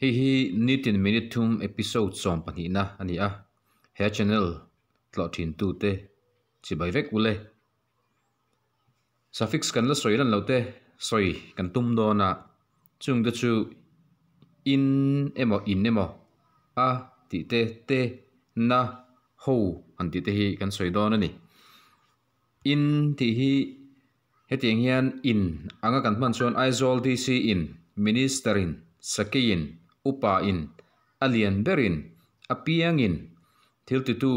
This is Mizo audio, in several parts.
Hei hi nitin minute thum episode 12na a ni a, he channel tlawh thintute chibai vek ule. Suffix kan la sawi lan loh te sawi kan tum dawn a, chung te chu in emaw in emaw a tih te te na ho han tih te hi kan sawi dawn a ni. In tih hi hetiang hian in anga kan hman chuan Aizawl DC in, Minister in, Sakei in, Upa in, a lian ber in, a piang in, thil titu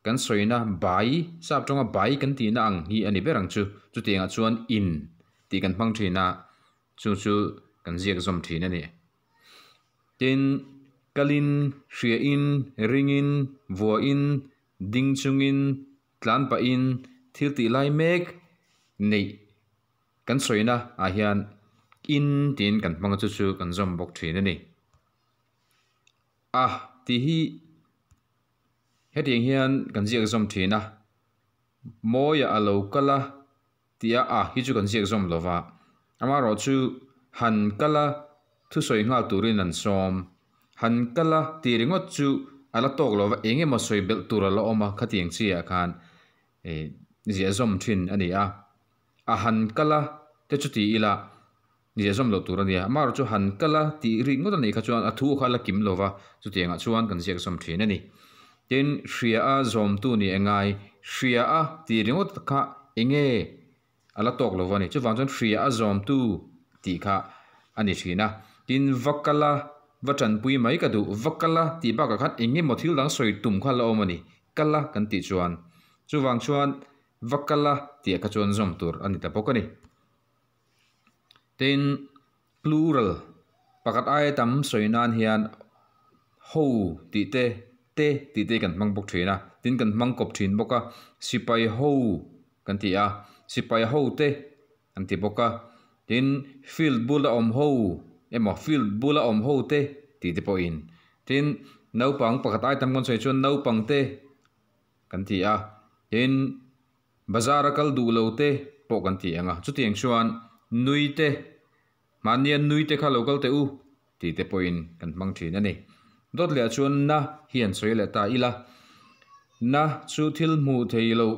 Kan sawina bai, sap tawnga bai kan tihna ang hi a ni ber ang chu. Chutiangah chuan in tih kan hmang thin a, chu chu kan ziak zawm thin a ni. Tin, kalin, hriain, ringin, vuahin, ding chungin, tlan pahin, thil tih lai mek neih kan sawina ah hian in tiin kan hmang a, chu chu kan zawm bawk thin a ni. A tih hi. Hetiang hian kan ziak zawm thin a, Mawia a lo kal a tia a hi chu kan ziak zawm lo va, amaherawh chu han kal a thusawi nghal turin an sawm. Han kal a tih ringawt chu a la tawk lo va, eng emaw sawi belh tur a la awm a, khatiang chiah khan ziah zawm thin a ni a. A han kal a te chu ti ila Ziah zawm loh tur a nia. Amaherawh chu han kal a tih rik ngawt a nih kha chuan a thu kha a la kim lo va, chutiangah chuan kan ziak zawm thin a ni. Tin, hria a zawmtu ni engai, hria a tih ringawt kha enge a la tawk lo va ni. Chuvang chuan hria a zawmtu tih kha a ni thin a. Tin, va kal a, va tanpui mai ka duh, va kal a tih bakah khan eng emaw thil dang sawi tum kha a la awm a ni, kal a kan tih chuan. Chuvang chuan va kal a tih kha chuan zawm tur a ni ta bawk a ni. Tin, plural pakhat aia tam sawi nan hian ho tih te, te tih te kan hmang bawk thin a, tin kan hmang kawp thin bawk a, sipai ho kan ti a, sipai ho te kan ti bawk a, tin field bula awm ho emaw field bula awm ho te tih te pawhin, tin naupang pakhat aia tam kan sawi chuan naupang te kan ti a, tin. Bazar a kal duh lo te pawh kan ti ang a, chutiang chuan nui te, mahnia nui te kha lo kal teh u tih te pawhin kan hmang thin a ni. Dawt leh ah chuan na hi an sawi leh ta ila, na chu thil hmuh thei loh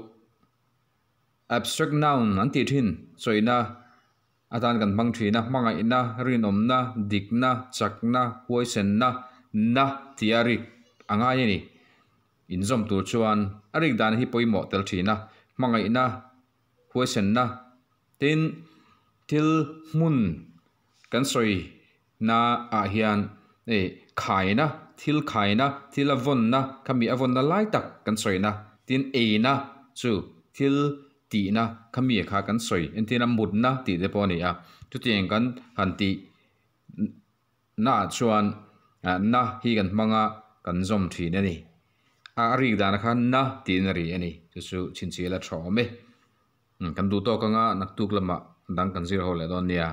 abstract noun an tih thin sawina atan kan hmang thin a, hmangaihna, rinawmna, dikna, chakna, huaisenna, na tih a rik a ngai a ni. Inzawm tur chuan a rik dan hi pawimawh tel thin a, hmangaihna, huaisenna, tin thil hmun kan sawi na ah hian hei khaina, thil khaina, thil a vawnna, khami a vawnna lai tak kan sawina, tin eina chu thil tihna khami kha kan sawi entirna mutna tih te pawh a ni a, chutiang kan han tih Naah chuan na hi kan hmang a, kan zawm thin a ni. A rik danah khan na tiin a ri a ni. Chu chu chhinchhiah la tha awm e. Kan duh tawk anga naktuk lamah dang kan zir ho leh dawn nia.